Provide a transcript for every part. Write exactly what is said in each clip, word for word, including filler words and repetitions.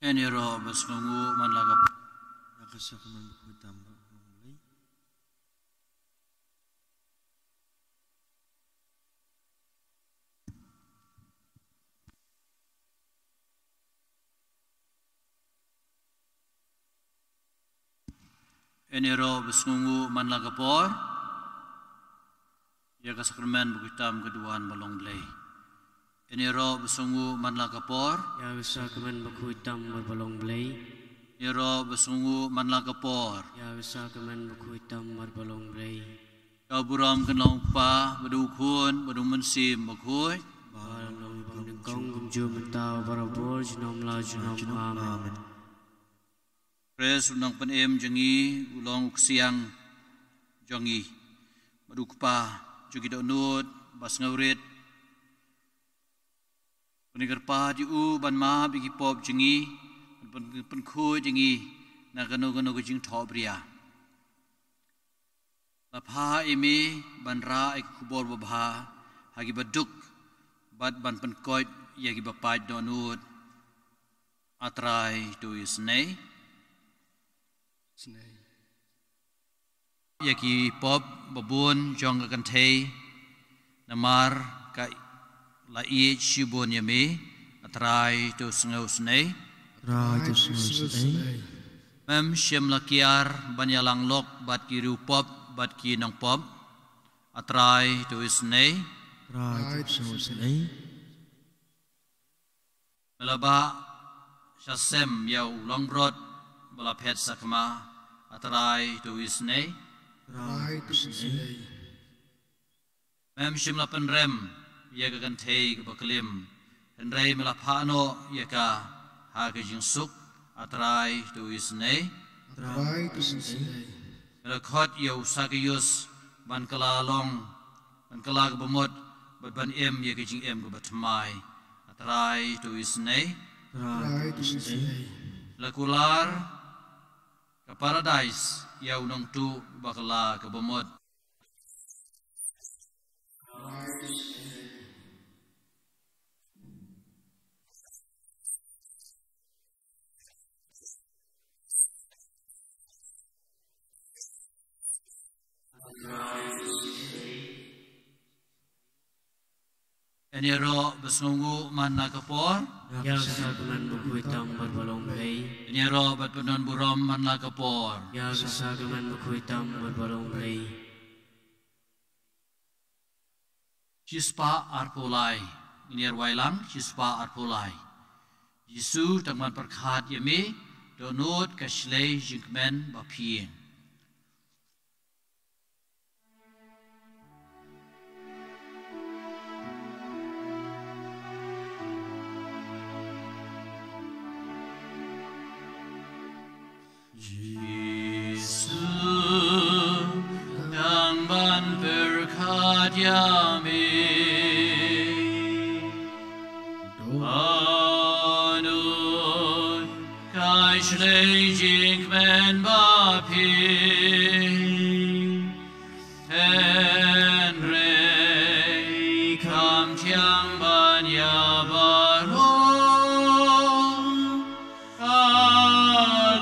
Ïa ngi ruh ba sngewnguh man la ka por. Ïa ka sakramen bakhuid tam ba long Blei. Ïa ngi ruh ba sngewnguh man la ka por. Ïa ka sakramen bakhuid tam ka duwan ba long Blei. Ïa ngi ruh ba sngewnguh man la ka por. Ïa ka sakramen bakhuid tam ba long Blei. Ïa ngi ruh ba sngewnguh man la ka por. Ïa ka sakramen bakhuid tam ba long Blei. Ka burom kan long Kpa, bad u Khun, bad u Mynsiem Bakhuid. Ba long ba nyngkong kumjuh mynta barabor junom la junom. Amen. Khrist u nongpynim jong ngi, u long u ksiang jong ngi. Bad u Kpa jong ki dohnud ba sngewrit. Pynïakyrpad ïa u ban map ïa ki pop jong ngi, ban pyn-, pynkhuid ïa ngi na kano kano ka jingthohbria. La phah ïa me ban rah ïa ka khubor babha ha ki baduk, bad ban pynkoit ïa ki bapait dohnud. A Trai, to isynei. Isynei. Ïa ki pop babun jong ka kynthei, namar ka la ïeit shibun ïa me. A Trai, to sngewsynei. A Trai, to sngewsynei. Mem shym la kiar ban ïalang lok bad ki riewpop bad ki nongpop. A Trai, to isynei. A Trai, to sngewsynei. Me la bah sha sem ïa u longbrot ba la phet sakma. A Trai, to isynei. A Trai, to isynei. Mem shym la pynrem ïa ka kynthei kaba klim, hynrei me la phah noh ïa ka ha ka jingsuk. A Trai, to isynei. A Trai, to isynei. Me la khot ïa u Sakius ban kylla long, ban kylla ka bamut, bad ban im ïa ka jingim kaba thymmai. A Trai, to isynei. A Trai, to isynei. Me la kular ka paradais ïa u nongtuh ba kylla ka bamut. Ïa ngi ruh ba sngewnguh man la ka por. Ïa ka sakramen bakhuid tam bad ba long Blei. Ïa ngi ruh ba pyndon burom man la ka por. Ïa ka sakramen bakhuid tam bad ba long Blei. Shispah arphew lai. Ngin ïa rwai lang, shispah arphew lai. Jisu tang ban pyrkhat ïa me, dohnud ka shlei jingkmen baphieng. Jisu, tang ban pyrkhat ïa me. Dohnud ka shlei jingkmen baphieng. Hynrei kham thiang ban ïa baroh. Ka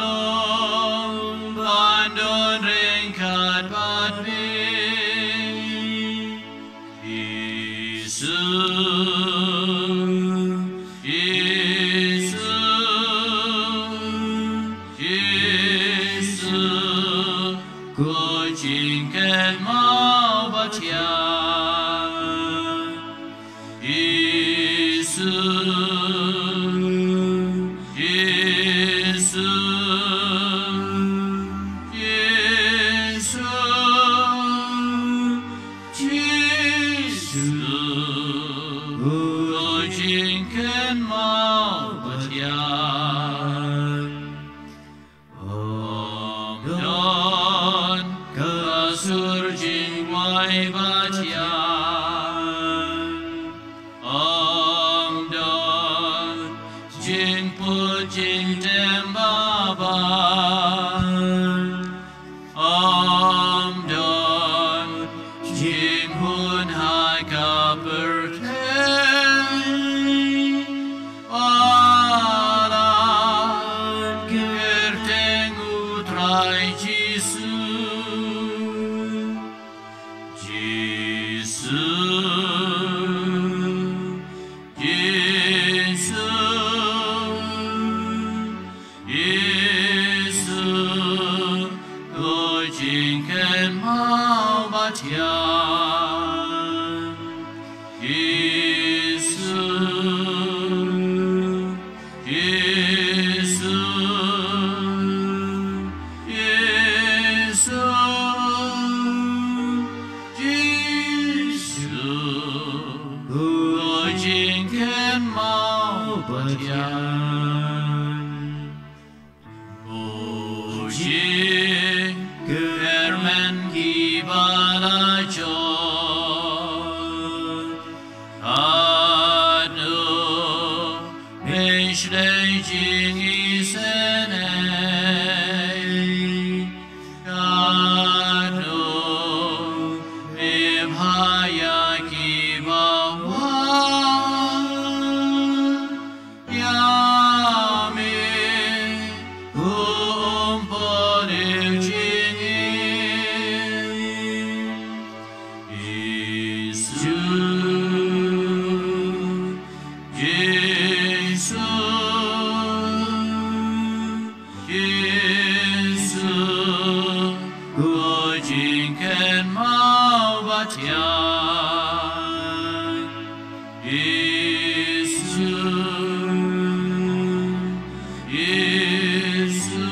long ban don ryngkat bad me. Jisu, Jisu, Jisu, ko jingkynmaw bathiang. Jisu, Jisu, Jisu, Jisu, ko jingkynmaw bathiang. Ym don ka sur jingduwai bathiang. Ym don jingput jingtem babha. Ym don jinghun ha ka pyrthei. Ko jingkyrmen kiba la jot, katno phi shlei jingisynei, katno phi bha ïa kiba wan ïa me, kum pule jingim. Jisu, Jisu, Jisu, ko jingkynmaw ba thiang. Jisu, Jisu,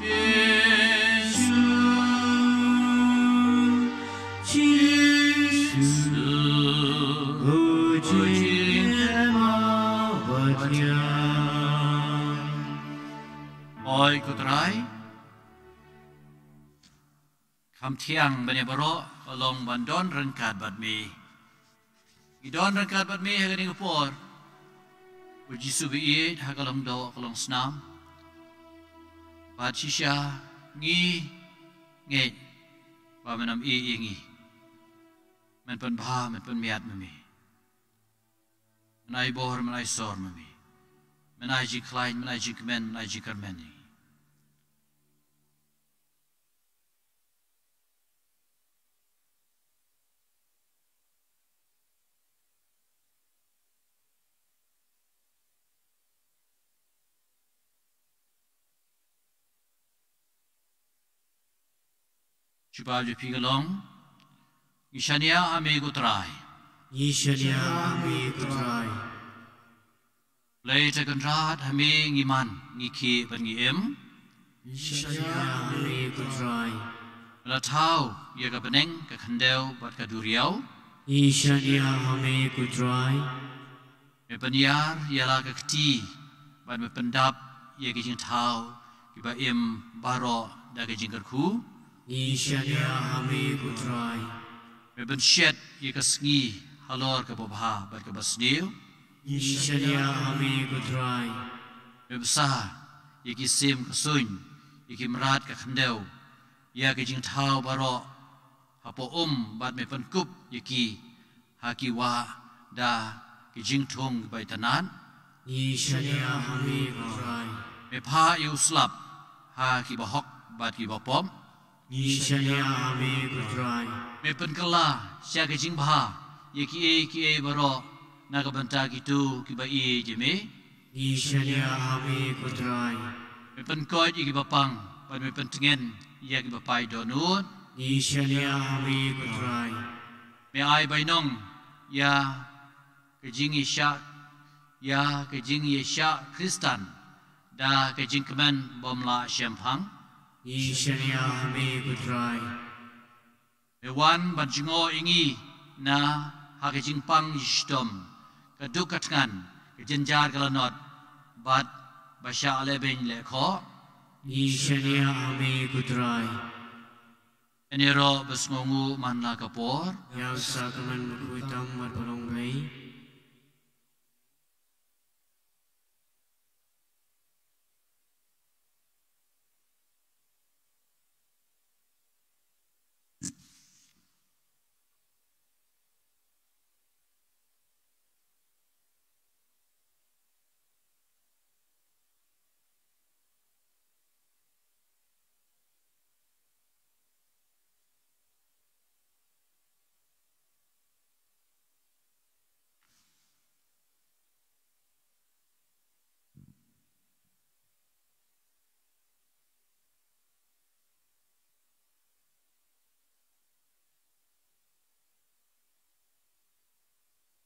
Jisu, Jisu, ko jingkynmaw ba thiang. Oi ko Trai, kham thiang ban ïa baroh, ka long ban don ryngkat bad me. Ngi don ryngkat bad me ha kane ka por, ko Jisu ba ïeit, ha ka long doh, ka long snam. Bad shisha ngi ngeit ba men ym ïeh ïa ngi. Men pynbha, men pynmiat ma me. Men ai bor, men ai sor ma me. Men ai jingkhlaiñ, men ai jingkmen, men ai jingkyrmen ïa ngi. Jubab jong phi ka long, ngi shaniah ha me ko Trai. Ngi shaniah ha me ko Trai. Blei Trai Kynrad, ha me ngi man, ngi khih bad ngi im. Ngi shaniah ha me ko Trai. Me la thaw ïa ka bneng, ka khyndew bad ka duriaw. Ngi shaniah ha me ko Trai. Me pynïar ïa la ka kti bad me pyndap ïa ki jingthaw kiba im baroh da ka jingkyrkhu. Ngi shaniah ha me ko Trai. Me pynshet ïa ka sngi halor kaba bha bad kaba sniew. Ngi shaniah ha me ko Trai. Me bsa ïa ki sim ka suiñ, ïa ki mrad ka khyndew, ïa ki jingthaw baroh hapoh um, bad me pynkup ïa ki ha ki wah da ki jingthung kiba itynnad. Ngi shaniah ha me ko Trai. Me phah ïa u slap ha kiba hok bad kiba pop. Ngi shaniah ha me ko Trai. Me pynkylla sha ka jingbha ïa kiei kiei baroh na ka bynta kito kiba ïeit ïa me. Ngi shaniah ha me ko Trai. Me pynkoit ïa kiba pang bad me pyntngen ïa kiba phai dohnud. Ngi shaniah ha me ko Trai. Me ai bainong ïa ka jingïashah, ïa ka jingïashah Khristan da ka jingkmen bym lah shemphang. Ngi shaniah ha me ko Trai. Me wan ban jngoh ïa ngi na ha ka jingpang shitom, ka duk ka thngan, ka jynjar ka lanot, bad ba shah lehbeiñ lehkhoh. Ngi shaniah ha me ko Trai. Ïaroh ba sngewnguh man la ka por. Ïa u sakramen bakhuid tam bad ba long Blei.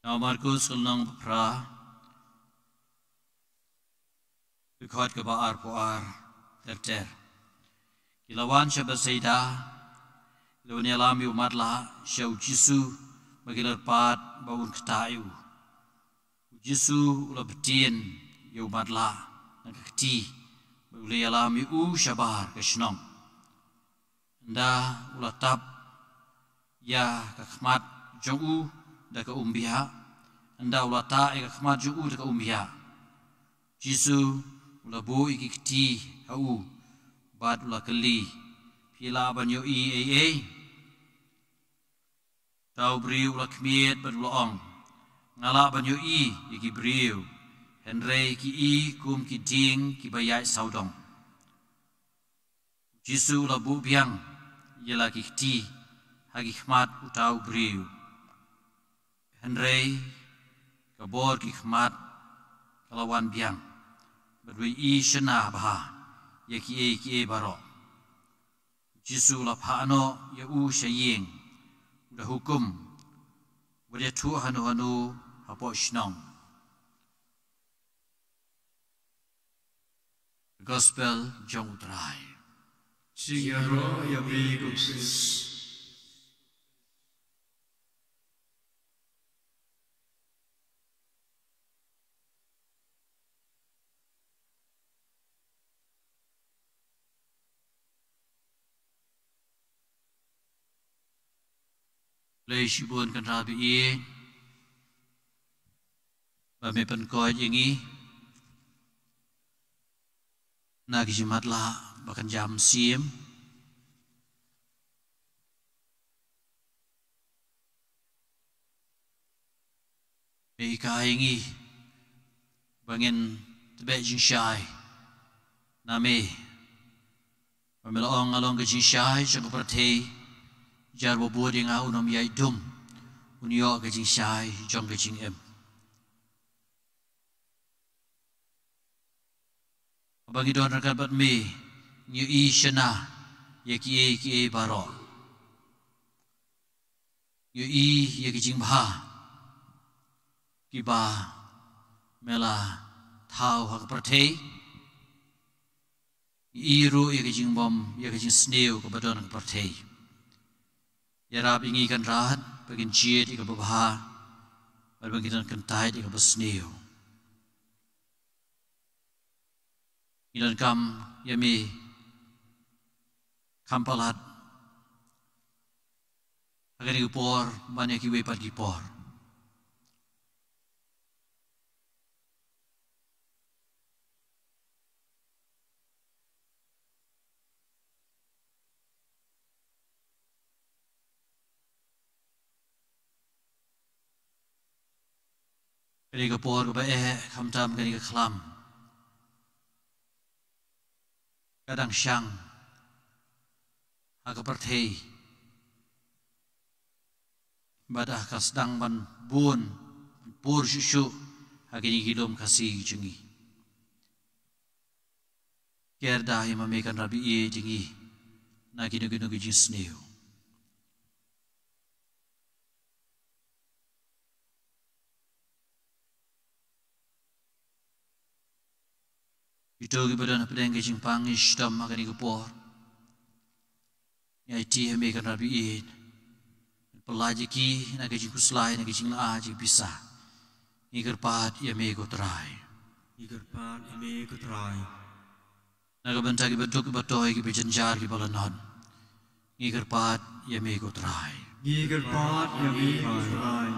Na u Markus ka lynnong ba phra, dkhot kaba arphew ar ter ter. Ki la wan sha Bethsaida, ki la wan ïalam ïa u matlah sha u Jisu, ba ki la kyrpad ba un ktah ïa u. Jisu u la btien ïa u matlah na ka kti, bad u la ïalam ïa u shabar ka shnong. Ynda u la tap ïa ka khmat jong u da ka umbiah, ynda u la tah ïa ka khmat jong u da ka umbiah, Jisu u la buh ïa ki kti ha u, bad u la kylli, "Phi lah ban ïohi ei ei?" Uta u briew u la khmied bad u la ong, "Nga lah ban ïohi ïa ki briew, hynrei ki i kum ki dieng kiba ïaid sawdong." Jisu u la buh biang ïa la ki kti ha ki khmat uta u briew. Hynrei ka bor ki khmat ka la wan biang, bad u ïohi shynna bha ïa kiei kiei baroh. Jisu u la phah noh ïa u sha ïing, u da hukum, wat ïathuh hano hano hapoh shnong. Gospel jong U Trai. Jingïaroh ïa me ko Khrist. Khublei shibun Kynrad ba ïeit ba me pynkoit ïa ngi na ki jingmatlah ba kynja mynsiem. Me hikai ïa ngi ba ngin tbeh jingshai na me. Ba me la ong, "Nga long ka jingshai jong ka pyrthei, jar uba bud ïa nga un ym ïaid dum, un ïoh ka jingshai jong ka jingim." Haba ngi don ryngkat bad me, ngi ïohi shynna ïa kiei kiei baroh. Ngi ïohi ïa ki jingbha kiba me la thaw ha ka pyrthei. Ngi ïohi ruh ïa ki jingbym, ïa ki jingsniew kaba don ha ka pyrthei. Ïarap ïa ngi Kynrad ba ngin jied ïa kaba bha, bad ba ngin don kyntait ïa kaba sniew. Ngi donkam ïa me kham palat ha kane ka por ban ïa kiwei pat ki por. Kane ka por kaba eh, khamtam kane ka khlam ka dang shang ha ka pyrthei, bad ka sdang ban bun, ban pur shuh shuh ha kine ki lum Khasi jong ngi. Ker da ïa ma me Kynrad ba ïeit jong ngi na kino kino ki jingsniew. Kito kiba don hapdeng ka jingpang, ngi shitom ha kane ka por. Ngi aiti ha me Kynrad ba ïeit, pyllait ïa ki na ka jingkhuslai, na ka jinglaitluid jong ki pisa. Ngi kyrpad ïa me ko Trai. Ngi kyrpad ïa me ko Trai. Na ka bynta kiba duk kiba toi, kiba jynjar kiba lanot, ngi kyrpad ïa me ko Trai. Ngi kyrpad ïa me ko Trai.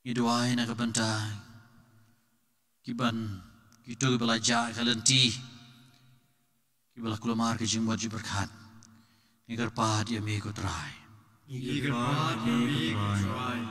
Ngi duwai na ka bynta kiban, kito kiba la jah ka lynti, kiba la kulmar ka jingmut jingpyrkhat. Ngi kyrpad ïa me ko Trai. Ngi kyrpad ïa me ko Trai.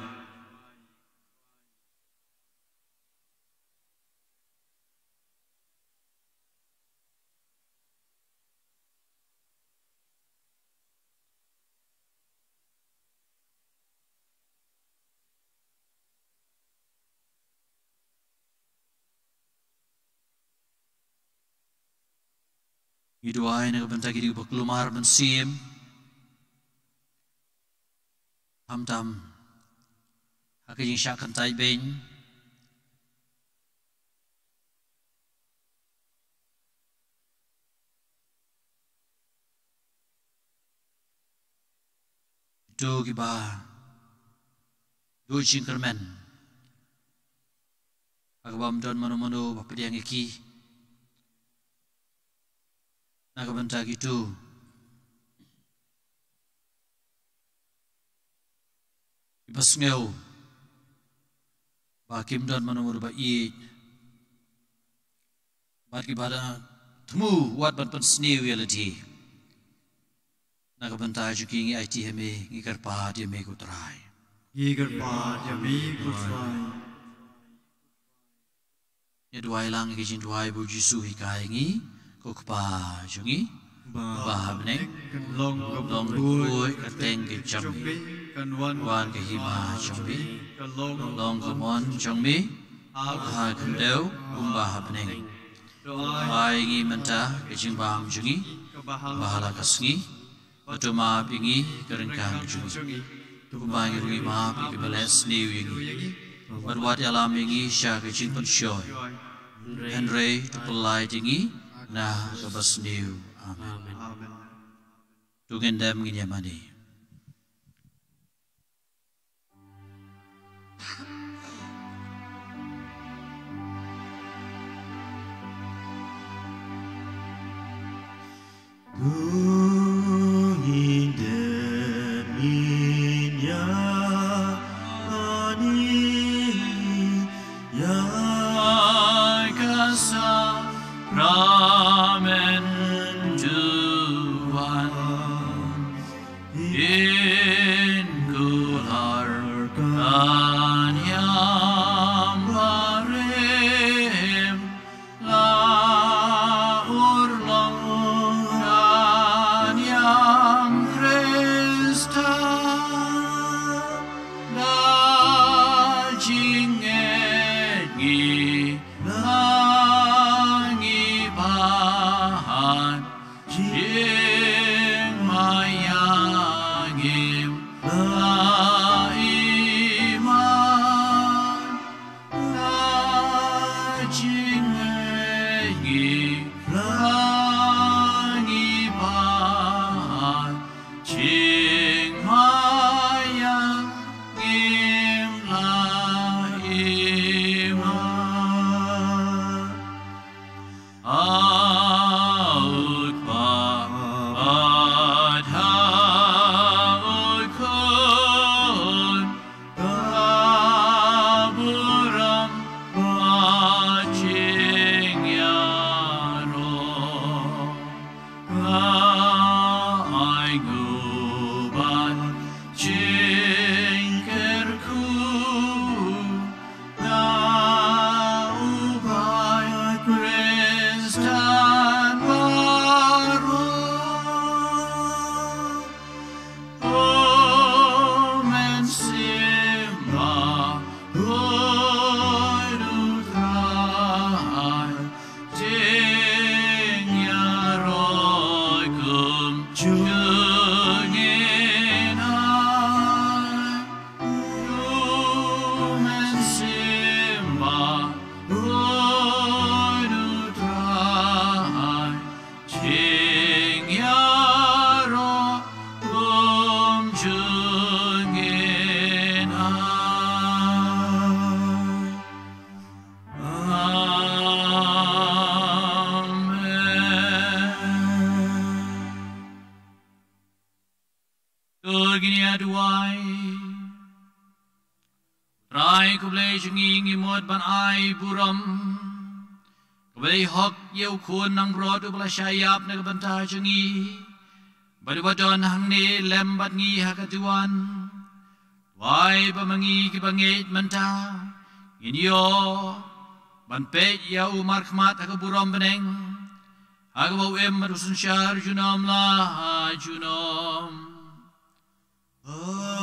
Ngi duwai na ka bynta kito kiba kulmar mynsiem, khamtam ha ka jingshah kyntait beiñ. Uto kiba duh jingkyrmen, ha kaba ym don mano mano ba pdiang ïa ki na ka bynta kito kiba sngew ba kim don mano mano ba ïeit, bad kiba da thmu wat ban pynsniew ïa lade. Na ka bynta jong ki ngi aiti ha me, ngi kyrpad ïa me ko Trai. Ngi kyrpad ïa me ko Trai. Ngi duwai lang ïa ka jingduwai ba u Jisu u hikai ïa ngi, ko Kpa jong ngi ba ha bneng, kan long ka bunkhuid ka kyrteng ka jong me, kan wan ka hima jong me, kan long ka mon jong me ha ka khyndew kumba ha bneng. To ai ïa ngi mynta ka jingbam jong ngi kaba ha la ka sngi, bad to map ïa ngi ka ryngkat jong ngi, kumba ngi ruh ngi map ïa kiba leh sniew ïa ngi. Bad wat ïalam ïa ngi sha ka jingpynshoi, hynrei to pyllait ïa ngi na kaba sniew. Amen. To ngin dem ngin ïa mane. Ynkular kan ïam barim, la urlong kan ïam Khristan, da jingngeit ngi la ngi ban jingmaïa ngim la iman, la jingngeit ngi la ngi ban jingmaïa ngim la iman. Ha u Kpa bad ha u Khun ka burom bad jingïaroh. Ka ainguh bad jingkyrkhu na u Bakhristan baroh. U Mynsiem Bakhuid U Trai, jingïaroh kumjuh ngin ai. U Mynsiem Bakhuid U Trai, jingïaroh kumjuh ngin ai. Amen. To ngin ïa duwai. Trai ko Blei jong ngi, ngi mut ban ai burom kaba dei hok ïa u Khun Nongbrot uba la shah ïap na ka bynta jong ngi, bad uba don hangne lem bad ngi ha ka duwan. Duwai ba ma ngi kiba ngeit mynta ngin ïoh ban peit ïa u markhmat ha ka burom bneng, ha kaba u im bad u synshar junom la junom. Amen.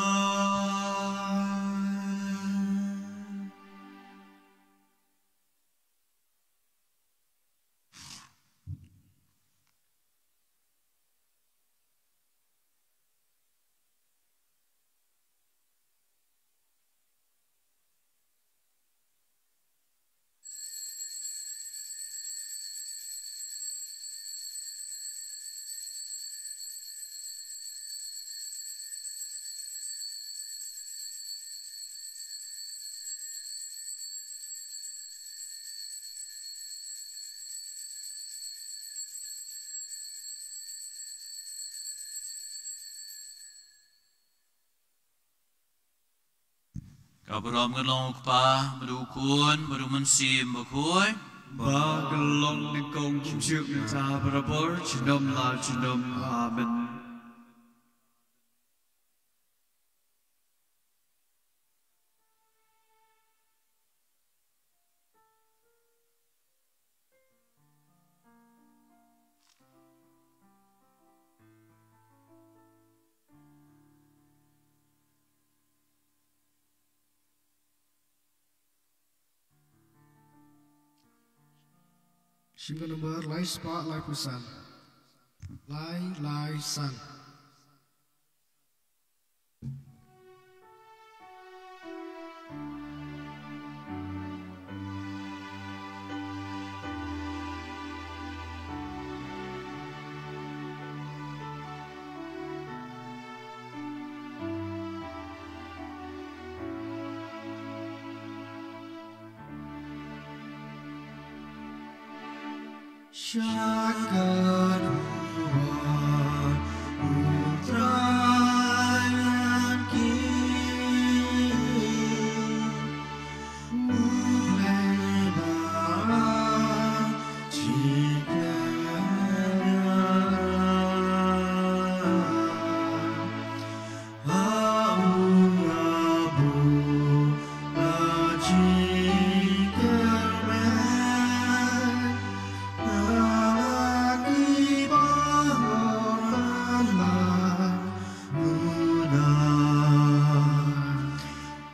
Ka burom ka long u Kpa, bad u Khun, bad u Mynsiem Bakhuid. Ba ka long nyngkong, kumjuh mynta, barabor, junom la junom. Amen. Shim ka number lai spah lai phew san. Lai lai san.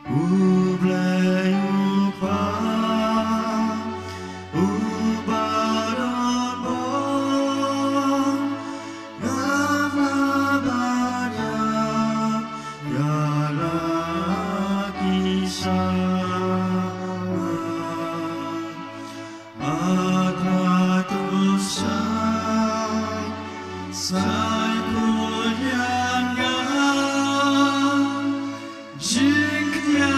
U Blei u Kpa, uba don bor, nga la ban ïa, ïa la ki sa. Ata to sai, sai khuid ïa nga, jingkñia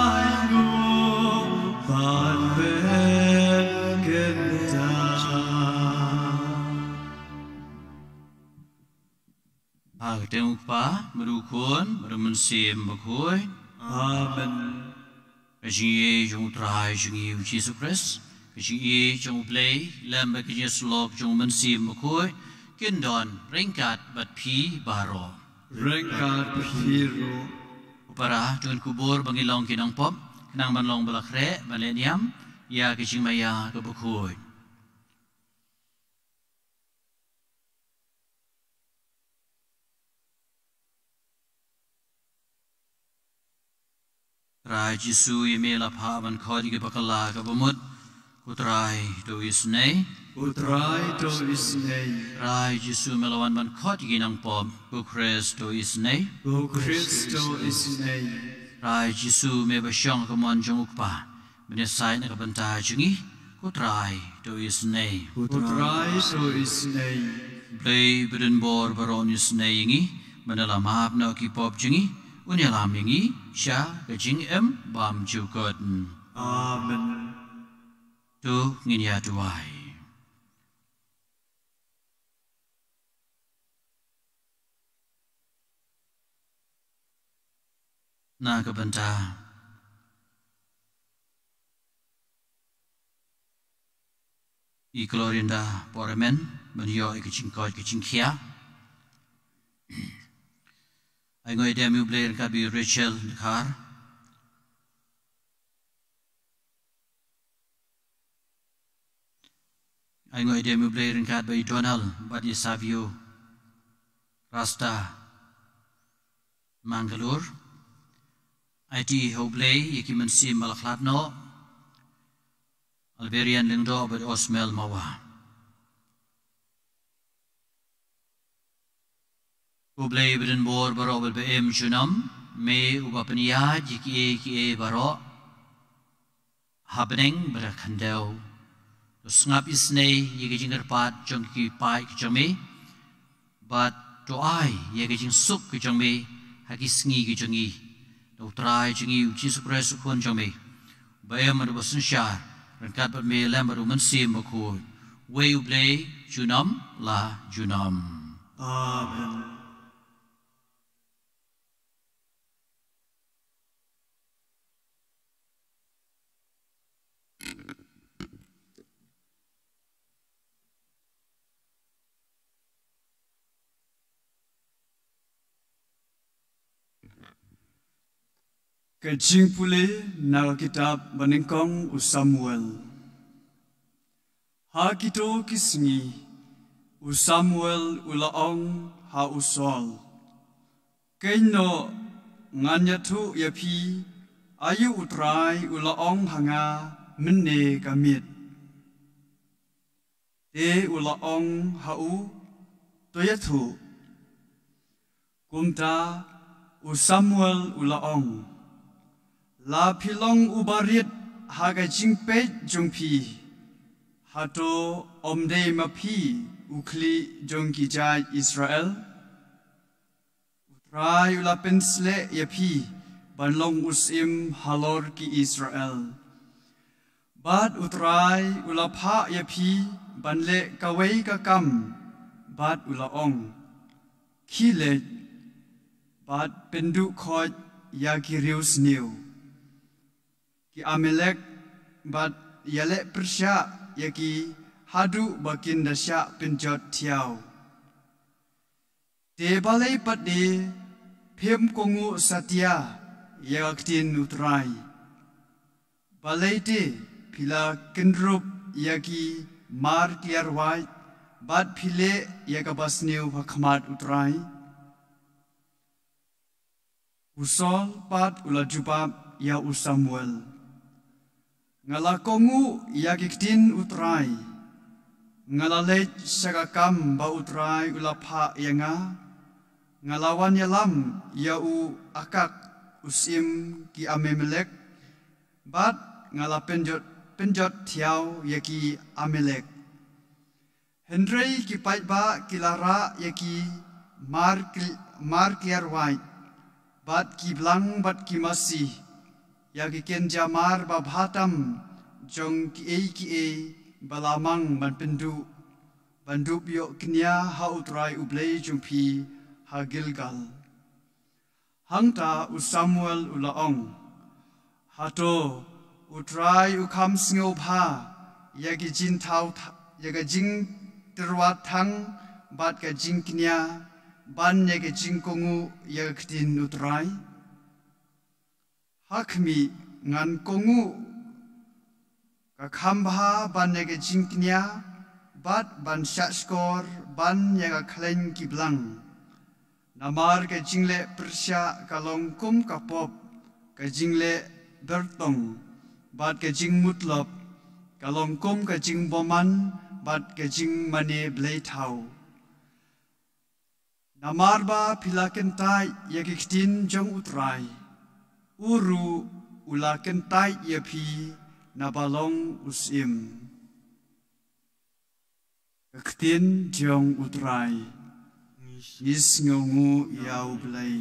ai nguh ban pynkyndang. Ha ka kyrteng u Kpa, bad u Khun, bad u Mynsiem Bakhuid. Amen. Ka jingïeit jong u Trai jong ngi u Jisu Khrist, ka jingïeit jong u Blei, lem bad ka jingïasyllok jong u Mynsiem Bakhuid, kin don ryngkat bad phi baroh. Ryngkat bad phi ruh. Ko para, to ngin kubur ba ngin long ki nongpop, khnang ban long ba la khreh ban leh niam ïa ka jingmaïa kaba khuid. Trai Jisu, ïa me la phah ban khot ïa ki bakla kaba mut. Ko Trai, to isynei. Ko Trai, to isynei. Trai Jisu, me la wan ban khot ïa ki nongpop. Ko Khrist, to isynei. Ko Khrist, to isynei. Trai Jisu, me ba shong ha ka mon jong u Kpa ban ïasaid na ka bynta jong ngi, ko Trai, to isynei. Ko Trai, to isynei. Blei ba don bor baroh un isynei ïa ngi, ban da la map noh ki pop jong ngi, un ïalam ïa ngi sha ka jingim bymjukut. Amen. To ngin ïa duwai. Na ka bynta i Clorinda Poremen, ban ïoh ïa ka jingkoit ka jingkhiah. Ai nguh ïa u Blei ryngkat bad i Rachel Dkhar. Ai nguh ïa u Blei ryngkat bad i Donald bad i Savio Rasta Mangalore. Aiti ha u Blei ïa ki mynsiem ba la khlad noh, Alberian Lyngdoh bad Osmel Mawa. U Blei ba don bor baroh bad ba im junom, me uba pynïaid ïa kiei kiei baroh ha bneng bad ha khyndew. To sngap isynei ïa ki jingkyrpad jong ki paid ki jong me, bad to ai ïa ki jingsuk ki jong me ha ki sngi ki jong ngi. Da u Trai jong ngi u Jisu Khrist u Khun jong me, ba im bad ba synshar ryngkat bad me lem bad u Mynsiem Bakhuid, uwei u Blei junom la junom. Amen. Ka jingpule na ka kitab banyngkong u Samuel. Ha kito ki sngi u Samuel u la ong ha u Saul, "Kynnoh, ngan ïathuh ïa phi aïu u Trai u la ong ha nga mynne ka miet." Te u la ong ha u, "To ïathuh." Kumta u Samuel u la ong, "La phi long u barit ha ka jingpeit jong phi, hato ym dei ma phi u khlieh jong ki jait Israel? U Trai u la pynsleh ïa phi ban long u syiem halor ki Israel." Bad u Trai u la phah ïa phi ban leh kawei ka kam, bad u la ong, "Khie leit bad pynduh khoit ïa ki riewsniew ki Amalek, bad ïaleh pyrshah ïa ki haduh ba kin da shah pynjot thiaw. Te balei pat de phim kohnguh satia ïa ka ktien u Trai? Balei te phi la kynrup ïa ki mar kliar wait, bad phi leh ïa kaba sniew ha khmat u Trai?" U Saul pat u la jubab ïa u Samuel, "Nga la kohnguh ïa ki ktien u Trai. Nga la leit sha ka kam ba u Trai u la phah ïa nga. Nga la wan ïalam ïa u Agag u syiem ki Amalek, bad nga la pynjot, pynjot thiaw ïa ki Amalek. Hynrei ki paidbah ki la rah ïa ki mar kli-, mar kliar wait, bad ki blang bad ki masi, ïa ki kynja mar babha tam jong kiei kiei ba la mang ban pynduh, ban dup ïoh kñia ha u Trai u Blei jong phi ha Gilgal." Hangta u Samuel u la ong, "Hato u Trai u kham sngewbha ïa ki jingthaw th-, ïa ka jingtyrwa thang bad ka jingkñia, ban ïa ka jingkohnguh ïa ka ktien u Trai? Ha khmih, ngan kohnguh ka kham bha ban ïa ka jingkñia, bad ban shahshkor ban ïa ka khleiñ ki blang. Namar ka jingleh pyrshah ka long kum ka pop, ka jingleh byrtong, bad ka jingmutlop ka long kum ka jingbymman, bad ka jingmane bleithaw. Namar ba phi la kyntait ïa ki ktien jong u Trai, u ruh u la kyntait ïa phi naba long u syiem." Ka ktien jong u Trai. Ngi sngewnguh ïa u Blei.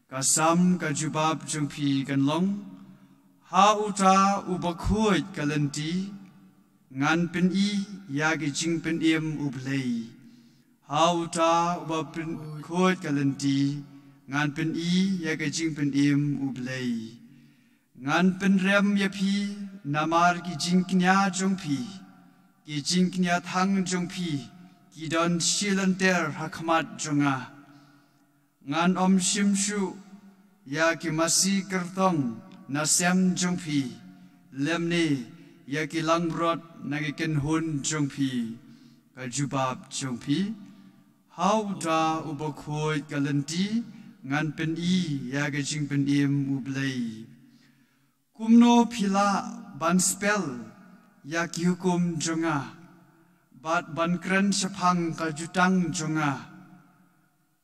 Ka sam ka jubab jong phi kan long, "Ha uta uba khuid ka lynti, ngan pyni ïa ka jingpynim u Blei. Ha uta uba pyn-, khuid ka lynti, ngan pyni ïa ka jingpynim u Blei. Ngan pynrem ïa phi namar ki jingkñia jong phi, ki jingkñia thang jong phi ki don shilynter ha khmat jong nga. Ngan ym shim shuh ïa ki masi kyrtong na sem jong phi, lymne ïa ki langbrot na ki kynhun jong phi." Ka jubab jong phi, "Ha uta uba khuid ka lynti, ngan pyni ïa ka jingpynim u Blei. Kumno phi lah ban spel ïa ki hukum jong nga, bad ban kren shaphang ka jutang jong nga,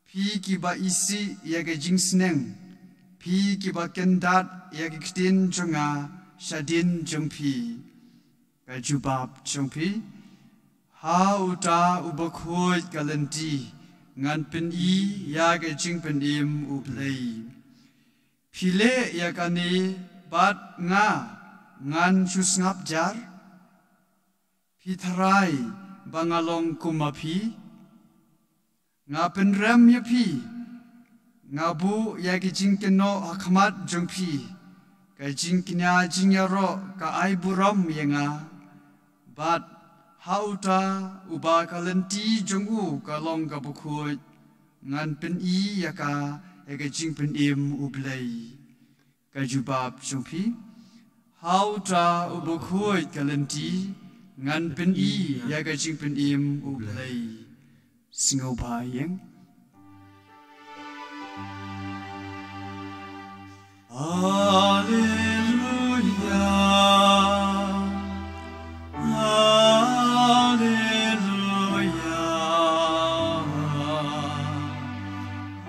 phi kiba isih ïa ka jingsneng, phi kiba kyndat ïa ki ktien jong nga shadien jong phi?" Ka jubab jong phi, "Ha uta uba khuid ka lynti, ngan pyni ïa ka jingpynim u Blei. Phi leh ïa kane bad nga, ngan shu sngap jar? Phi tharai ba nga long kum ma phi? Nga pynrem ïa phi, nga buh ïa ki jingkynnoh ha khmat jong phi. Ka jingkñia jingïaroh ka ai burom ïa nga, bad ha uta uba ka lynti jong u ka long kaba khuid, ngan pyni ïa ka ïa ka jingpynim u Blei." Ka jubab jong phi: Ha u Trai u bakhuid ka lynti, ngan pyni ïa ka jingpynim U Blei. Sngewbha ïeng. Alleluia, alleluia,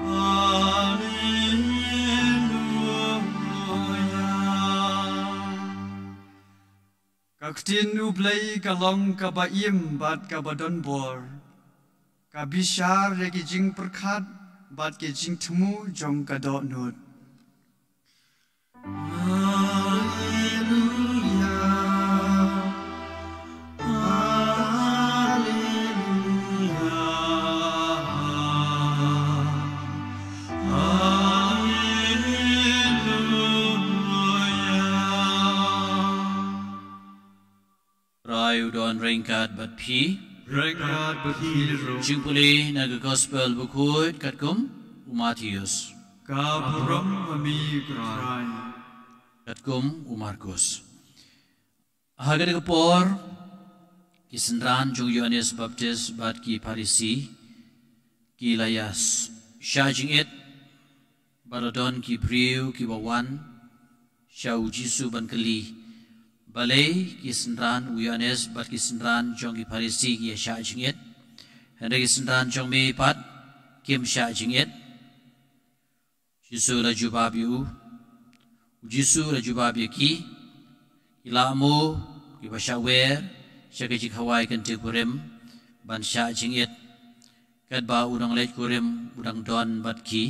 alleluia. Ka ktien U Blei ka long kaba im bad kaba don bor, ka bishar ïa ki jingpyrkhat bad ki jingthmu jong ka dohnud. Alleluia, alleluia, alleluia. Trai u don ryngkat bad phi. Ryngkat bad phi ruh. Jingpule na ka Gospel bakhuid katkum u Mathaios. Ka burom ha me ko Trai. Katkum u Markos. Ha kata ka por, ki synran jong u Ïoannis Baptis bad ki Pharisi ki la ïa s-, shah jingit, bad la don ki briew kiba wan sha u Jisu ban kylli. Balei ki synran u Ïoannis bad ki synran jong ki Pharisi ki ïa shah jingit, hynrei ki synran jong me pat kim shah jingit? Jisu la jubab ïa u, u Jisu la jubab ïa ki: Ki lahmo kiba shah wer sha ka jingkhawai kyntien kurim ban shah jingit, katba u nongleit kurim u dang don bad ki.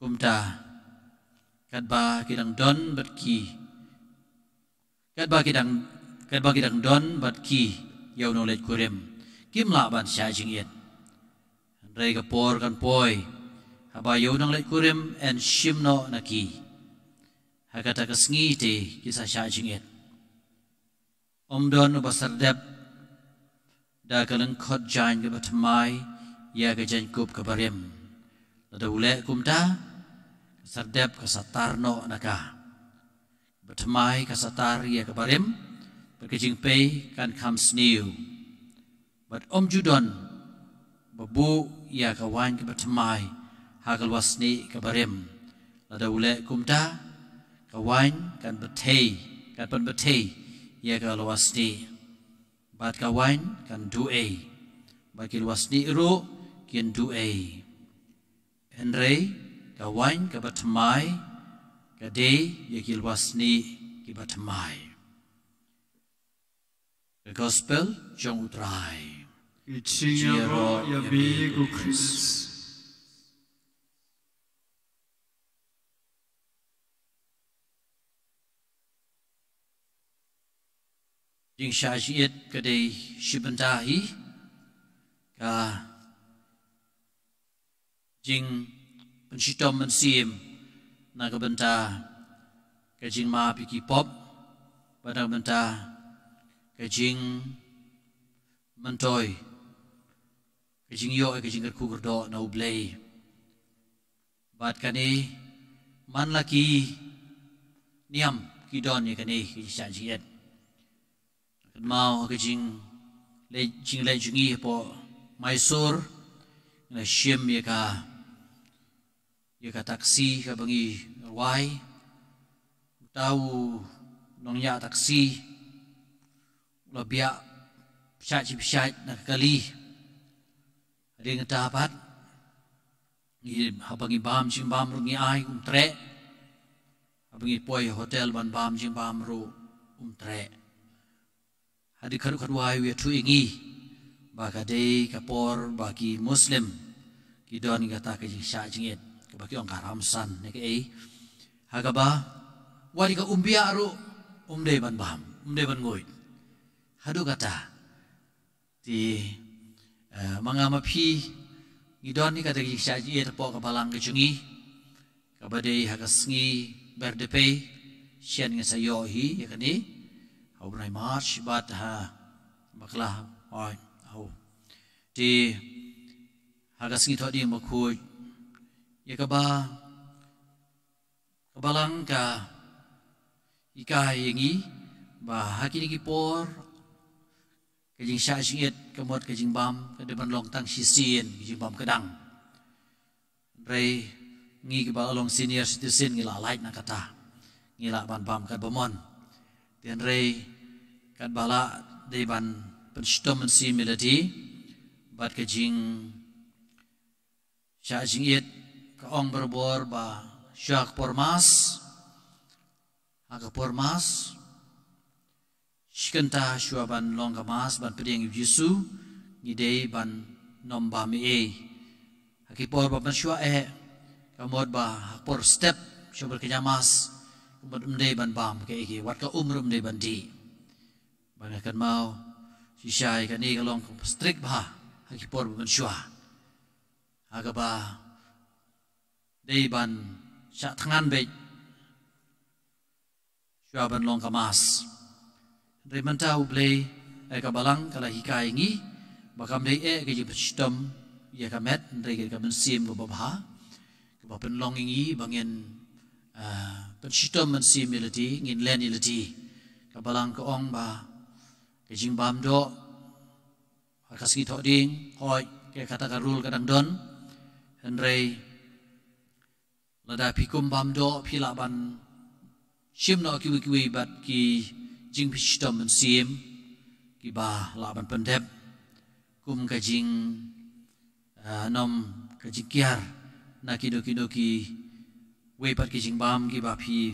Kumta, katba ki dang don bad ki, katba ki dang, katba ki dang don bad ki ïa u nongleit kurim, kim lah ban shah jingit. Hynrei ka por kan poi haba ïa u nongleit kurim yn shim noh na ki. Ha kata ka sngi te kin sa shah jingit. Ym don uba sardep da ka lyngkhot jaiñ kaba thymmai ïa ka jaiñkup kaba rim. Lada u leh kumta, ka sardep ka sa tar noh na ka. Kaba thymmai ka sa tar ïa kaba rim, bad ka jingpei kan kham sniew. Bad ym ju don ba buh ïa ka waiñ kaba thymmai ha ka lwar snieh kaba rim. Lada u leh kumta, ka waiñ kan bthei, kan pynbthei ïa ka lwar snieh, bad ka waiñ kan duh ei, bad ki lwar snieh ruh kin duh ei. Hynrei ka waiñ kaba thymmai ka dei ïa ki lwar snieh kiba thymmai. Ka Gospel jong U Trai. Ki jingïaroh ïa me ko Khrist. Jingshah jingit ka dei shi bynta hi, ka jingpynshitom mynsiem na ka bynta ka jingmap ïa ki pop, bad na ka bynta ka jingmyntoi, ka jingïoh ïa ka jingkyrkhu kyrdoh na U Blei. Bad kane man la ki niam ki don ïa kane ka jingshah jingit. Kynmaw ha ka jingleit, jingleit jong ngi hapoh Mysore, ngi la shim ïa ka, ïa ka taxi kaba ngi rwai. Uta u nongñiah taxi u la biah pyrshah shi pyrshah na ka kali. Hadien kata pat, ngi, haba ngi bam jingbam ruh ngi ai, um treh. Haba ngi poi hotel ban bam jingbam ruh um treh. Hadien khatduh khatwai u ïathuh ïa ngi ba ka dei ka por ba ki Muslim ki don kata ka jingshah jingit, kaba ki ong ka Ramzan ne kaei. Ha kaba wat ïa ka umbiah ruh um dei ban bam, um dei ban nguid. Haduh kata. Te, eh, ma nga ma phi ngi don hi kata ka jingshah jingit hapoh ka balang ka jong ngi, kaba dei ha ka sngi Berdpei, shen ngi sa ïoh hi ïa kane ha u bnai March bad ha bakla, oi, au. Te ha ka sngi Thohdieng Bakhuid, ïa kaba Balang ka hikai ïa ngi ba ha kine ki por ka jingshah jingit, ka mut ka jingbam, ka dei ban long tang shisien, ka jingbam ka dang. Hynrei ngi kiba long senior citizen ngi la lait na kata. Ngi lah ban bam katba mon. Te hynrei katba lah dei ban pynshitom mynsiem ïa lade bad ka jing shah jingit, ka ong barabor ba shuwa ka por Mass, ha ka por Mass, shi kynta shuwa ban long ka Mass, ban pdiang ïa u Jisu, ngi dei ban nym bam ei ei. Ha ki por ba mynshuwa eh, ka mut ba ha ka por step, shuwa ban kynja Mass, ka mut ym dei ban bam kaei kaei, wat ka um ruh ym dei ban dih. Ba nga kynmaw, shisha ïa kane ka long ka strict bha, ha ki por ba mynshuwa. Ha kaba dei ban shah thngan beit shuwa ban long ka Mass. Hynrei mynta U Blei, eh, ka Balang ka la hikai ngi ba kam dei eh ka jingpynshitom ïa ka met, hynrei ka dei ka mynsiem kaba bha kaba pynlong ïa ngi ba ngin, ah, pynshitom mynsiem ïa lade, ngin len ïa lade. Ka Balang ka ong ba ka jingbam doh ha ka sngi Thohdieng, hooid, ka kata ka rule ka dang don. Hynrei lada phi kum bam doh phi lah ban shim noh kiwei kiwei bad ki jingpynshitom mynsiem kiba lah ban pyndep, kum ka jing, ah, nym, ka jingkiar na kino kino kiwei pat ki jingbam kiba phi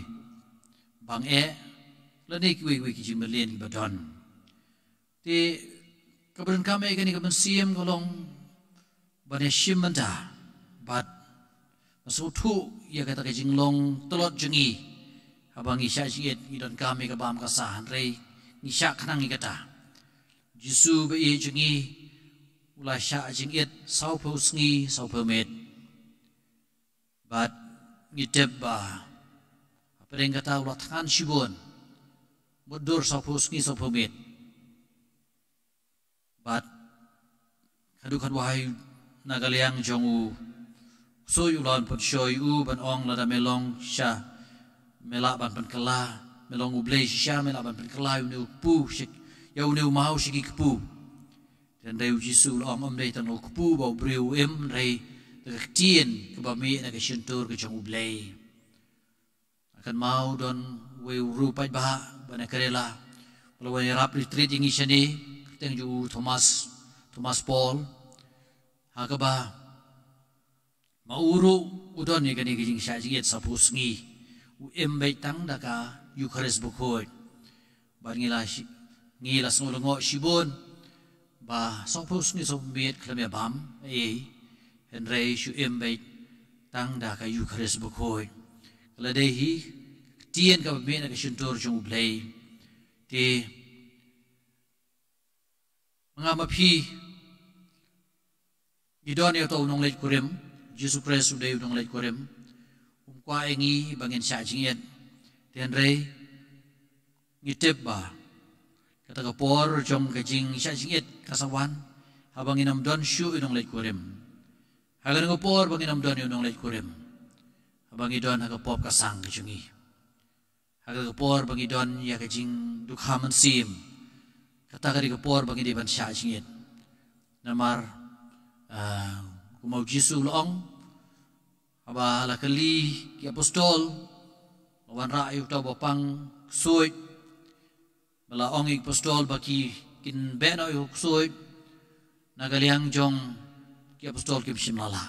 bang eh, lane kiwei kiwei ki jingmlien kiba don. Te kaba donkam eh kane ka mynsiem ka long ban ïashim bynta bad ban sngewthuh ïa kata ka jinglong tlot jong ngi. Haba ngi shah jingit ngi donkam ïa ka bam ka sah, hynrei ngi shah khnang ïa kata. Jisu ba ïeit jong ngi u la shah jingit sawphew sngi sawphew miet. Bad ngi tip ba hapdeng kata u la thngan shibun, mutdur sawphew sngi sawphew miet. Bad haduh katwai na ka liang jong u ksuid u la wan pynshoi u ban ong, lada me long shisha me lah ban pynkylla, me long U Blei shisha me lah ban pynkylla ïa une u kpu, ïa une u maw sha ki kpu. Te hynrei U Jisu u la ong, ym dei tang u kpu ba u briew u im, hynrei da ka ktien kaba mih na ka shyntur ka jong U Blei. Nga kynmaw don uwei u bru paidbah ba na Kerala ba la wan ïarap retreat ïa ngi shane, kyrteng jong u Thomas, Thomas Paul. Ha kaba ma u ruh u don ïa kane ka jingshah jingit sawphew sngi, u im beit tang da ka Eukharist bakhuid. Bad ngi la shi-, ngi la sngew lyngngoh shibun ba sawphew sngi sawphew miet khlem ïa bam ei, hynrei shu im beit tang da ka Eukharist bakhuid. Ka la dei hi ka ktien kaba mih na ka shyntur jong U Blei. Te ma nga ma phi ngi don ïa uta u nongleit kurim, Jisu Khrist u dei u nongleit kurim. Um kwah ïa ngi ba ngin shah jingit. Te hynrei ngi tip ba kata ka por jong ka jingshah jingit ka sa wan haba ngin ym don shuh ïa u nongleit kurim. Ha kane ka por ba ngin ym don ïa u nongleit kurim, haba ngi don ha ka pop ka sang ka jong ngi, ha kata ka por ba ngi don ïa ka jingdukha mynsiem, kata ka dei ka por ba ngi dei ban shah jingit. Namar, ah, kumba U Jisu u la ong, haba la kylli ki apostol, la wanrah ïa uta uba pang ksuid, ba la ong ïa ki apostol ba ki, kin beh noh ïa u ksuid, na ka liang jong ki apostol kim shym la lah.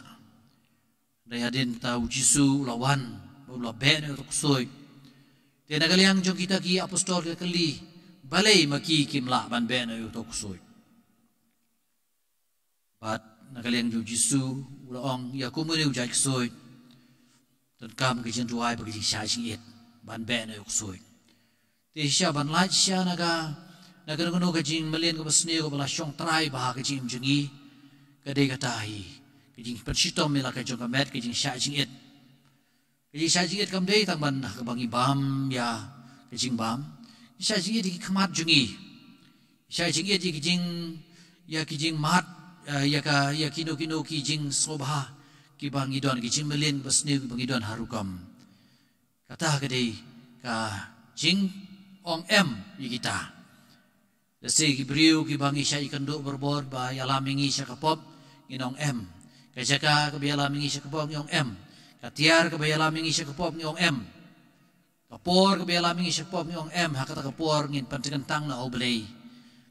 Hynrei hadien ta U Jisu u la wan, ba u la beh noh ïa uta u ksuid. Te na ka liang jong kita ki apostol ki la kylli, balei ma ki kim lah ban beh noh ïa uta u ksuid. Bad na ka liang jong U Jisu u la ong, ïa kumne u jait ksuid donkam ka jingduwai bad ka jingshah jingit ban beh noh ïa u ksuid. Te shisha ban lait shisha na ka, na kano kano ka jingmlien kaba sniew kaba la shong trai bha ha ka jingim jong ngi, ka dei kata hi ka jingpynshitom ïa la ka jong ka met, ka jingshah jingit. Ka jingshah jingit kam dei tang ban ha kaba ngi bam ïa ka jingbam. Jingshah jingit ïa ki khmat jong ngi. Jingshah jingit ïa ki jing, ïa ki jingmad, eh, ïa ka, ïa kino kino ki jingsngewbha kiba ngi don, ki jingmlien ba sniew kiba ngi don ha rukom. Kata ka dei ka jingong em ïa kita. Lehse ki briew kiba ngi shah ïakynduh barabor ba ïalam ïa ngi sha ka pop, ngin ong em. Ka jaka kaba ïalam ïa ngi sha ka pop, ngin ong em. Ka tiar kaba ïalam ïa ngi sha ka pop, ngin ong em. Ka por kaba ïalam ïa ngi sha ka pop, ngin ong em. Ha kata ka por ngin pyntyngkhuh na U Blei.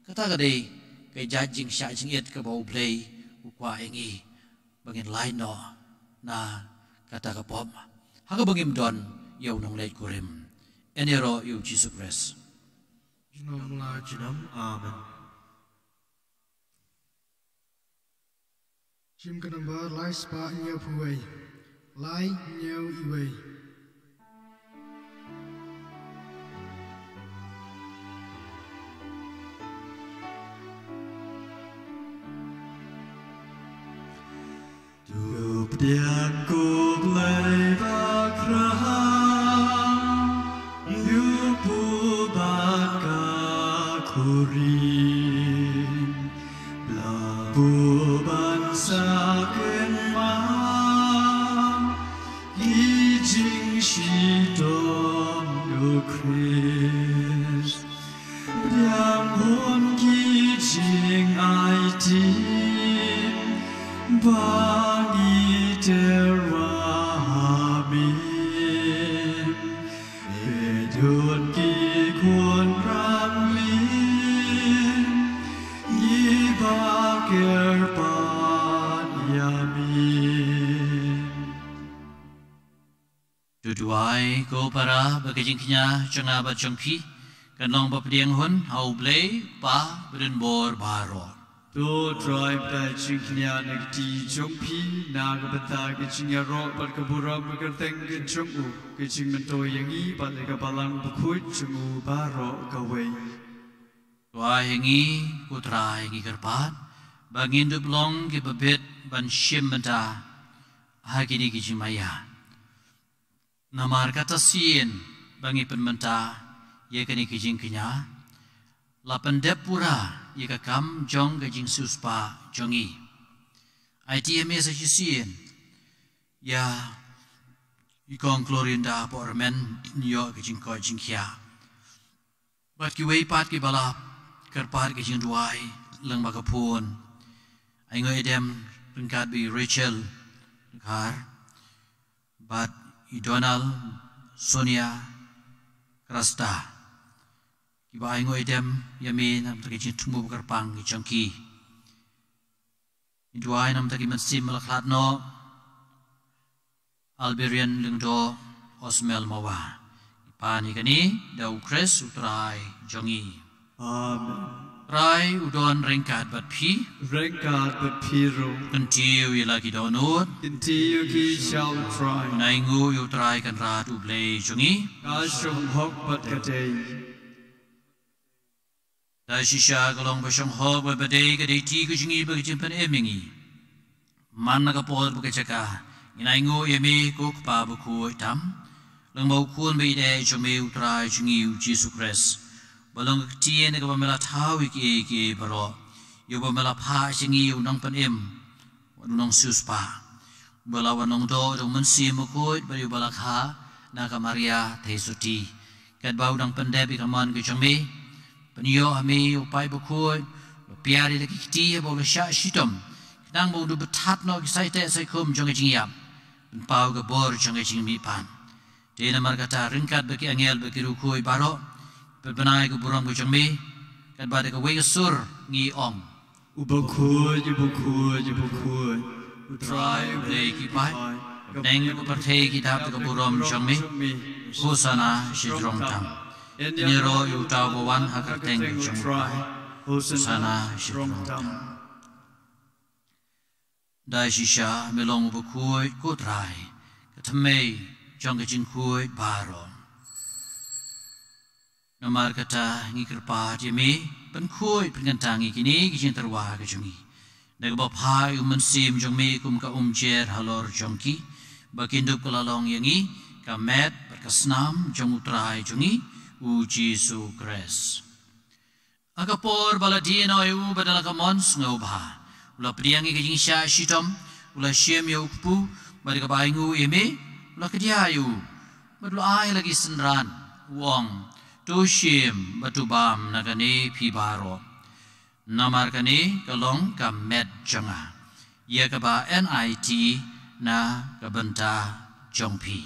Kata ka dei ka jait jingshah jingit kaba U Blei u kwah ïa ngi, ba ngin lait noh na kata ka pop, ha kaba ngim don ïa u nongleit kurim. Yn ïaroh ïa U Jisu Khrist. Junom la junom. Amen. Jingim ka number lai spah hynñiew phew wei. Lai hynñiew wei. To pdiang ko Blei bakra, ïa u pubak ka kurim, la buh ban sa kynmaw ki jingshitom U Khrist. Pdiang hun ki jingaiti ba ngi tyrwa ha mim. Peit hun ki khun rangli, ngi ba kyrpad ïa mim. To duwai ko para ba ka jingkñia jong nga bad jong phi kan long ba pdiang hun ha U Blei Kpa badonbor baroh. To Trai, pdiang jingkñia na ka kti jong phi na ka bynta ka jingïaroh bad ka burom ka kyrteng ka jong u, ka jingmyntoi ïa ngi bad ïa ka Balang Bakhuid jong u baroh kawei. To ai ha ngi ko Trai, ngi kyrpad ba ngin dup long kiba bit ban shim bynta ha kine ki jingmaïa. Namar kata sien ba ngi pynmynta ïa kane ka jingkñia, la pyndep pura ïa ka kam jong ka jingsiewspah jong ngi. Aiti ha me sa shisien ïa i Kong Clorinda Borman, ïoh ka jingkoit jingkhiah. Bad kiwei pat kiba la kyrpad ka jingduwai lyngba ka phone. Ainguh ïa dem ryngkat bad i Rachel Dkhar bad i Donald, Sonia Krasta, kiba ainguh ïa dem ïa me namar ka jingthmu kyrpang ka jong ki. Ngi duwai namar ki mynsiem ba la khlad noh, Alberian Lyngdoh, Osmel Mawa. Ngi pan ïa kane da U Khrist U Trai jong ngi. Amen. Trai u don ryngkat bad phi. Ryngkat bad phi ruh. Kyntiew ïa la ki dohnud. Kyntiew ïa ki sha U Trai. Ngi ainguh ïa U Trai Kynrad U Blei jong ngi. Ka shong hok bad ka dei. Da shisha ka long ba shong hok bad ba dei, ka dei kti ka jong ngi bad ka jingpynim ïa ngi. Man la ka por bad ka jaka ngin ainguh ïa me ko Kpa bakhuid tam, lyngba U Khun ba ïeit jong me U Trai jong ngi U Jisu Khrist. Ba long ka ktien kaba me la thaw ïa kiei kiei baroh, ïa uba me la phah sha ngi u nongpynim bad u nongsiewspah, uba la wan long doh da U Mynsiem Bakhuid bad ïa uba la kha na ka Maria Theisotti. Katba u dang pyndep ïa ka mon ka jong me, pynïoh ha me ïa u paid bakhuid, u la piar ïa la ki kti haba u la shah shitom, khnang ba un dup bthat noh ki saiteh saikhum jong ka jingïap, pynpaw ka bor jong ka jingmihpat. Te namar kata ryngkat bad ki angel bad ki riewkhuid baroh, pynbna ïa ka burom ka jong me, katba da kawei ka sur ngi ong: U bakhuid, u bakhuid, u bakhuid, U Trai U Blei ki paid. Ka bneng bad ka pyrthei ki dap da ka burom jong me. Hosana shajrong tam. Yn ïaroh ïa uta uba wan ha ka kyrteng jong U Trai. Hosana shajrong tam. Da shisha me long u bakhuid ko Trai, ka thymmei jong ka jingkhuid baroh. Namar kata ngi kyrpad ïa me, pynkhuid pynkyntang ïa kine ki jingtyrwa ka jong ngi, da kaba phah ïa U Mynsiem jong me kum ka umjer halor jong ki, ba kin dup ka la long ïa ngi ka met bad ka snam jong U Trai jong ngi U Jisu Khrist. Ha ka por ba la die noh ïa u bad da la ka mon sngewbha, u la pdiang ïa ka jingshah shitom, u la shim ïa u kpu, bad da kaba ainguh ïa me, u la kdia ïa u, Bad u la ai la ki synran, u ong, "To shim bad to bam na kane phi baroh. Namar kane ka long ka met jong nga, ïa kaba yn aiti na ka bynta jong phi."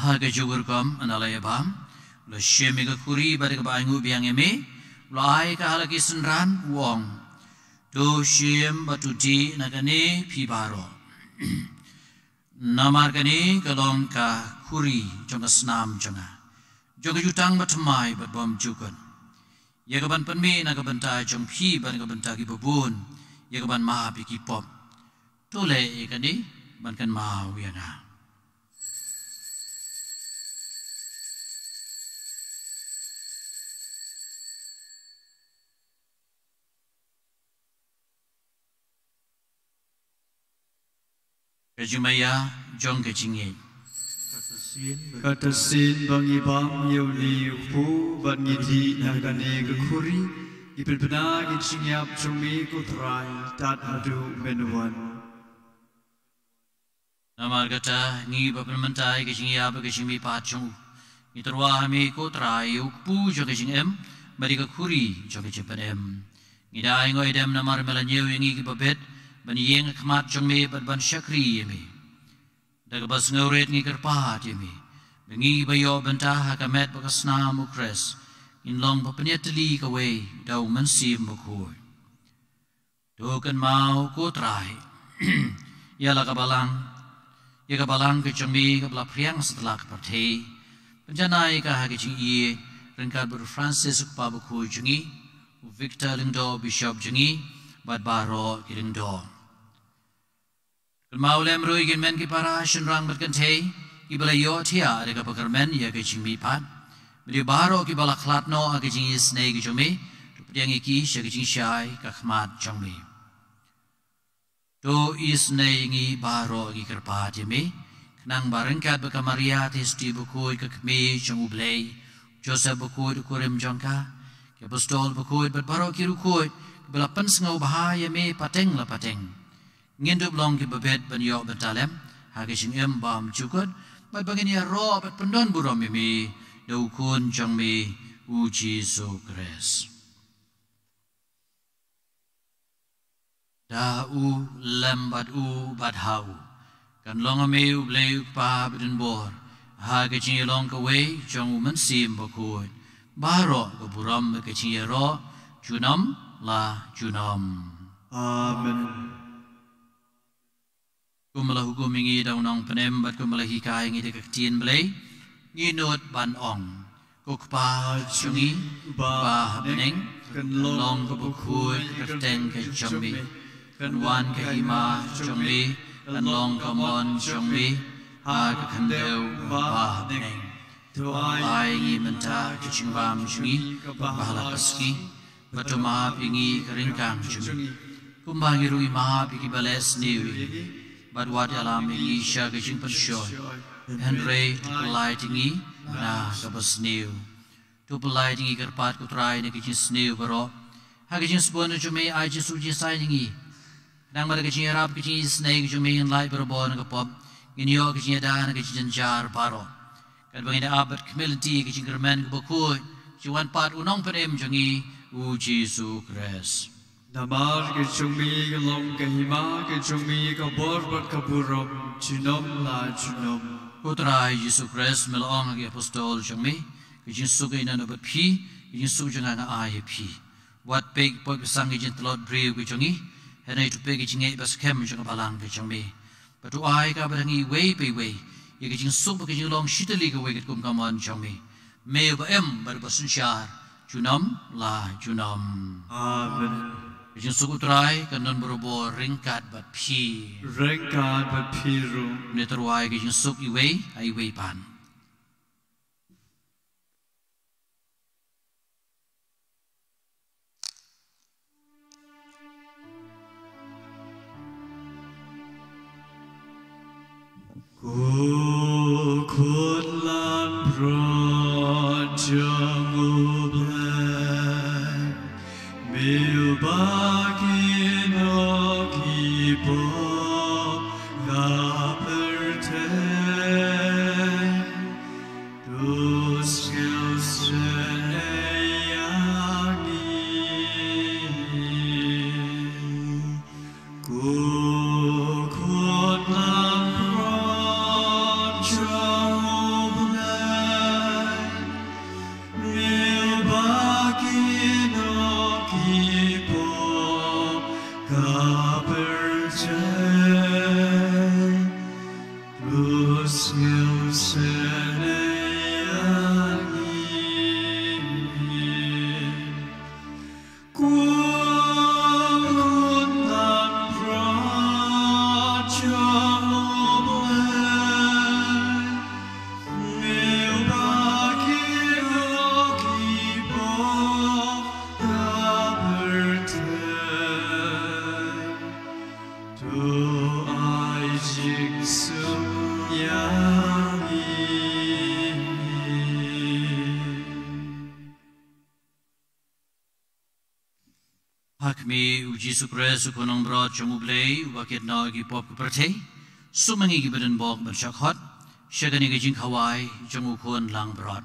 Ha kajuh ka rukom, haba la ïa bam, u la shim ïa ka khuri bad ïa kaba ainguh biang ïa me, u la ai ka ha la ki synran, u ong, "To shim bad to dih na kane phi baroh. Namar kane ka long ka khuri jong ka snam jong nga, jong ka jutang bathymmai bad bymjukut, ïa kaban pynmih na ka bynta jong phi bad na ka bynta kiba bun, ïa kaban map ïa ki pop. To leh ïa kane ban kynmaw ïa nga." Ka jingmaïa jong ka jingngeit. Kata sien ba ngi bam ïa une u kpu bad ngi dih na kane ka khuri, ngi pynbna ïa ka jingïap jong me ko Trai, tad haduh men wan. Namar kata, ngi ba pynmynta ïa ka jingïap bad ka jingmihpat jong u, ngi tyrwa ha me ko Trai ïa u kpu jong ka jingim bad ïa ka khuri jong ka jingpynim. Ngi da aingoh idem namar me la ñiew ïa ngi kiba bit ban ïeng ha khmat jong me bad ban shakri ïa me. Da kaba sngewrit ngi kyrpad ïa me ba ngi ba ïoh bynta ha ka met bad ka snam u Khrist, ngin long ba pynïatylli kawei da u Mynsiem Bakhuid. To kynmaw ko Trai ïa la ka balang, ïa ka balang ka jong me kaba la phriang satlak pyrthei. Pynjanai ïa ka ha ka jingïeit ryngkat bad u Francis u kpa bakhuid jong ngi, u Victor Lyngdoh bishop jong ngi, bad baroh ki lyngdoh. Kynmaw lem ruh ïa ki hynmen ki para shynrang bad kynthei kiba la ïohthiah da kaba kyrmen ïa ka jingmihpat. Bad ïa baroh kiba la khlad noh ha ka jingisynei ka jong me, to pdiang ïa ki sha ka jingshai ka khmat jong me. To isynei ïa ngi baroh, ngi kyrpad ïa me, khnang ba ryngkat bad ka Maria Theisotti bakhuid ka kmie jong u Blei, Joseph bakhuid u kurim jong ka, ki apostol bakhuid bad baroh ki riewkhuid kiba la pynsngewbha ïa me pateng la pateng, ngin dup long kiba bit ban ïoh bynta lem ha ka jingim bymjukut, bad ba ngin ïaroh bad pyndonburom ïa me da u Khun jong me u Jisu Khrist. Da u, lem bad u, bad ha u, kan long ha me u Blei u Kpa badonbor, ha ka jingïalong kawei jong u Mynsiem Bakhuid, baroh ka burom bad ka jingïaroh junom la junom. Amen. Kumba la hukum ïa ngi da u Nongpynim bad kumba la hikai ïa ngi da ka Ktien Blei, ngin nud ban ong: Ko Kpa jong ngi uba ha bneng, kan long kaba khuid ka kyrteng ka jong me, kan wan ka hima jong me, kan long ka mon jong me ha ka khyndew kumba ha bneng. To ai ïa ngi mynta ka jingbam jong ngi kaba ha la ka sngi, bad to map ïa ngi ka ryngkang jong ngi, kumba ngi ruh ngi map ïa kiba leh sniew ïa ngi, bad wat ïalam ïa ngi sha ka jingpynshoi, hynrei to pyllait ïa ngi na kaba sniew. To pyllait ïa ngi kyrpad ko Trai na ka jingsniew baroh. Ha ka jingsbun jong me ai Jisu jingïasaid ïa ngi, khnang ba da ka jingïarap ka jingisynei ka jong me ngin lait barabor na ka pop, ngin ïoh ka jingïada na ka jingjynjar baroh, katba ngin ïa ap bad khmih lynti ïa ka jingkyrmen kaba khuid jingwan pat u Nongpynim jong ngi u Jisu Khrist. Namar ka jong me ka long ka hima, ka jong me ka bor bad ka burom junom la junom. Ko Trai Jisu Khrist, me la ong ha ki apostol jong me: Ka jingsuk kaba ïeit bad phi, ka jingsuk jong nga nga ai ïa phi. Wat peit pop basang ka jingtlot briew ka jong ngi, hynrei to peit ka jingngeit baskhem jong ka balang ka jong me. Bad to ai kaba dang iwei pa iwei ïa ka jingsuk bad ka jinglong shitylli kawei katkum ka mon jong me, me uba im bad uba synshar junom la junom. Amen. Ka jingsuk u Trai kan don barabor ryngkat bad phi. Ryngkat bad phi ruh. Ngin ïa tyrwa ïa ka jingsuk iwei ha iwei pat. Ko khun langbrot Pop ka pyrthei, to sngewsynei ïa ngi. Ko khun langbrot jong U Blei, me uba ki nok ki pop ka pyrthei, to sngewsynei ïa ngi. Ko khun langbrot jong U Blei, me uba ki nok ki pop ka pyrthei, to ai jingsuk ïa ngi. Ha khmih, U Jisu Khrist, U Khun langbrot jong U Blei, uba kit noh ïa ki pop ka pyrthei, sumar ïa ngi kiba don bok ban shah khot sha kane ka jingkhawai jong U Khun langbrot.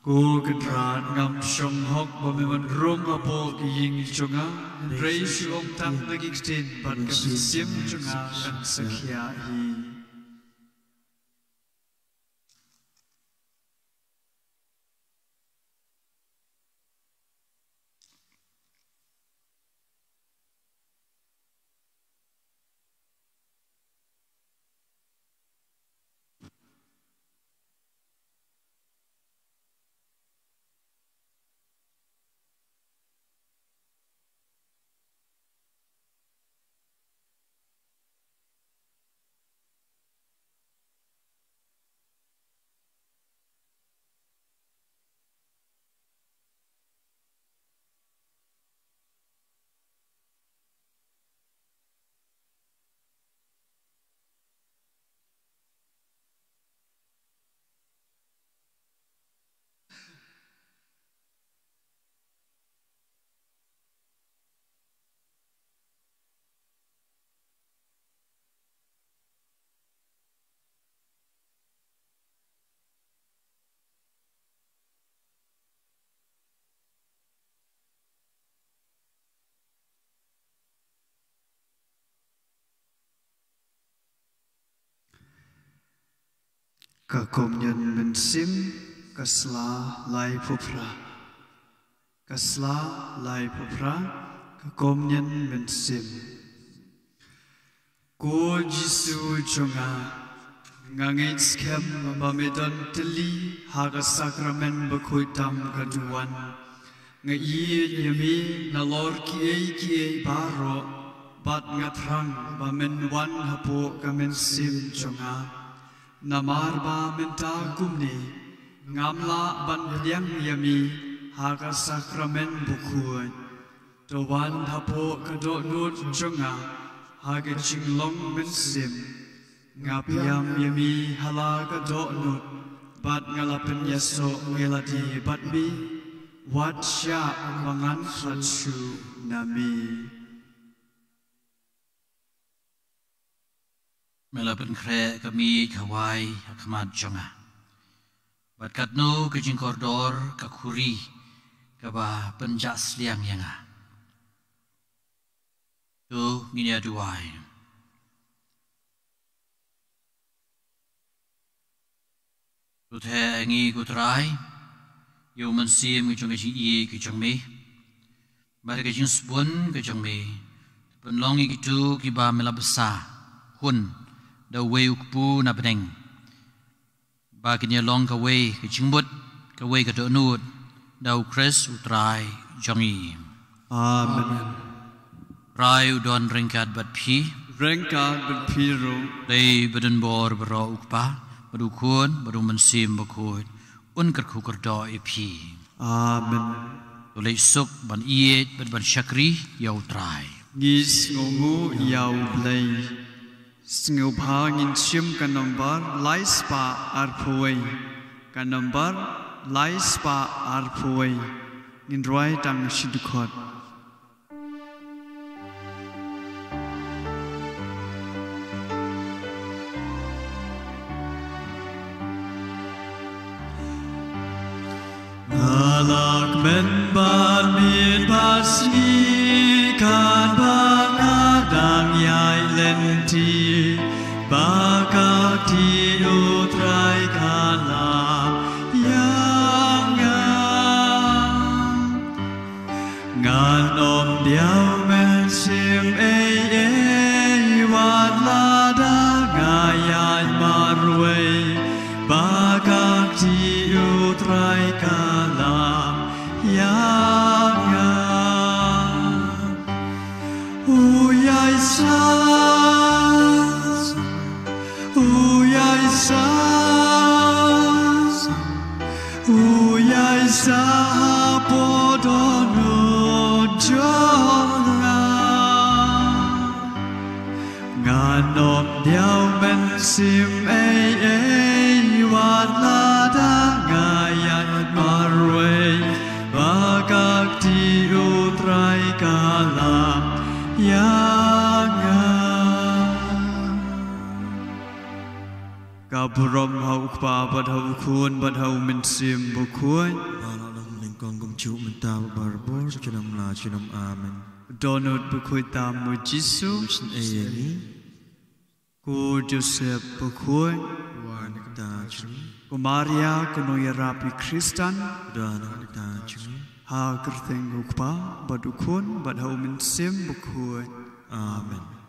Ko Kynrad, ngam shong hok ba men wan rung hapoh ki ïing jong nga, hynrei shu ong tang da ki ktien bad ka mynsiem jong nga kan sa khiah hi. Ka Komunion Mynsiem, ka sla laiphew phra. Ka sla laiphew phra, ka Komunion Mynsiem. Ko Jisu jong nga, nga ngeit skhem ba me don tylli ha ka Sakramen bakhuid tam ka duwan. Nga ïeit ïa me nalor kiei kiei baroh, bad nga thrang ba men wan hapoh ka mynsiem jong nga. Namar ba mynta kumne, ngam lah ban pdiang ïa me ha ka Sakramen bakhuid. To wan hapoh ka dohnud jong nga ha ka jinglong mynsiem. Nga pdiang ïa me ha la ka dohnud, bad nga la pynïasoh ïa lade bad me. Wat shah ba ngan khlad shuh na me. Me la pynkhreh ka miej khawai ha khmat jong nga. Bad katno ka jingkordor ka khuri kaba pynjah sliang ïa nga. To ngin ïa duwai. To theh ïa ngi ko Trai ïa u mynsiem ka jong ka jingïeit ka jong me, bad ka jingsbun ka jong me. To pynlong ïa kito kiba me la bsa hun da uwei u kpu na bneng, ba kin ïa long kawei ka jingmut, kawei ka dohnud, da U Khrist U Trai jong ngi. Amen. Trai u don ryngkat bad phi. Ryngkat bad phi ruh. Dei ba don bor baroh, U Kpa, bad U Khun, bad U Mynsiem Bakhuid, un kyrkhu kyrdoh ïa phi. Amen. To leit suk ban ïeit bad ban shakri ïa U Trai. Ngi sngewnguh ïa U Blei. Sngewbha ngin shim ka nombar lai spah arphew wei. Ka nombar lai spah arphew wei. Ngin rwai tang shi dkhot. Lak mynba miet bad sngi katba nga dang ïaid lynti, ba ka kti U Trai ka la ïa nga. Ngan ym diaw mynsiem ei ei, wat lada nga ïaid marwei, ba ka kti U Trai ka la ïa nga. U ïaisah, u ïaisah, u ïaisah hapoh dohnud jong nga. Ngan ym diaw mynsiem ei ei, wat lada nga ïaid marwei, ba ka kti U Trai ka la ïa nga. Ka burom ha U Kpa bad ha U Khun bad ha U Mynsiem Bakhuid. Ba la long nyngkong kumjuh mynta bad barabor, junom la junom. Amen. Dohnud bakhuid tam U Jisu. Sngewsih ïa ngi. Ko Joseph bakhuid. Wan nangta jong ngi. Ko Maria ko nongïarap i Khristan. Wan nangta jong ngi. Ha kyrteng U Kpa bad U Khun bad ha U Mynsiem Bakhuid. Amen.